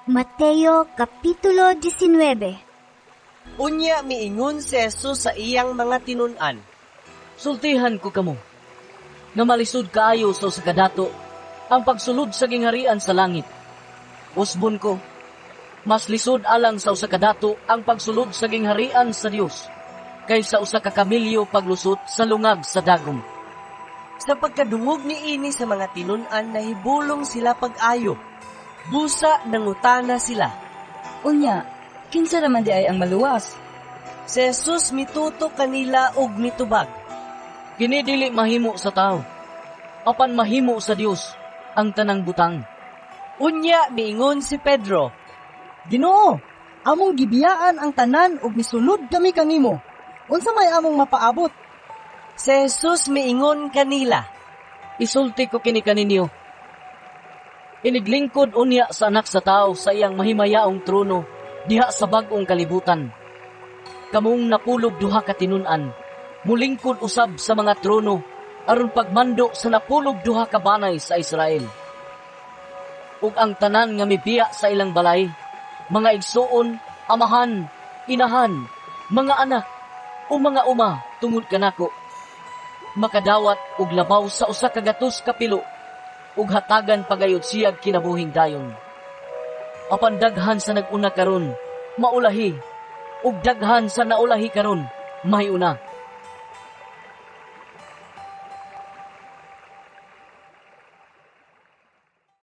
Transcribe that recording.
Mateo Kapitulo 19. Unya miingon si Jesus sa iyang mga tinun-an. Sultihan ko kamo nga malisod kaayo sa usa ka dato ang pagsulod sa gingharian sa langit. Usbon ko, mas lisod alang sa usa ka dato ang pagsulod sa gingharian sa Dios kaysa usa ka kamilyo paglusot sa lungag sa dagom. Sa pagkadungog niini sa mga tinun-an, nahibulong sila pag-ayo. Busa nangutana sila. Unya, kinsa raman diay ang maluwas? Si Jesus mituto kanila og mitubag. Kini dili mahimo sa tao, apan mahimo sa Dios ang tanang butang. Unya miingon si Pedro. Ginoo, among gibiyaan ang tanan ug misunod kami kanimo. Unsa may among mapaabot? Si Jesus miingon kanila. Isulti ko kini kaninyo. Iniglingkod unya sa Anak sa Tao sa iyang mahimayaong trono diha sa bag-ong kalibutan. Kamong 12 ka tinun-an, mulingkod usab sa mga trono aron pagmando sa 12 ka banay sa Israel. Ug ang tanan nga mibiya sa ilang balay, mga igsuon, amahan, inahan, mga anak, o mga uma tungod kanako, makadawat og labaw sa 100 ka pilo ug hatagan pagayod siyag kinabuhing dayon. Apan daghan sa nag-una karon maulahi, ug daghan sa naulahi karon mahiuna.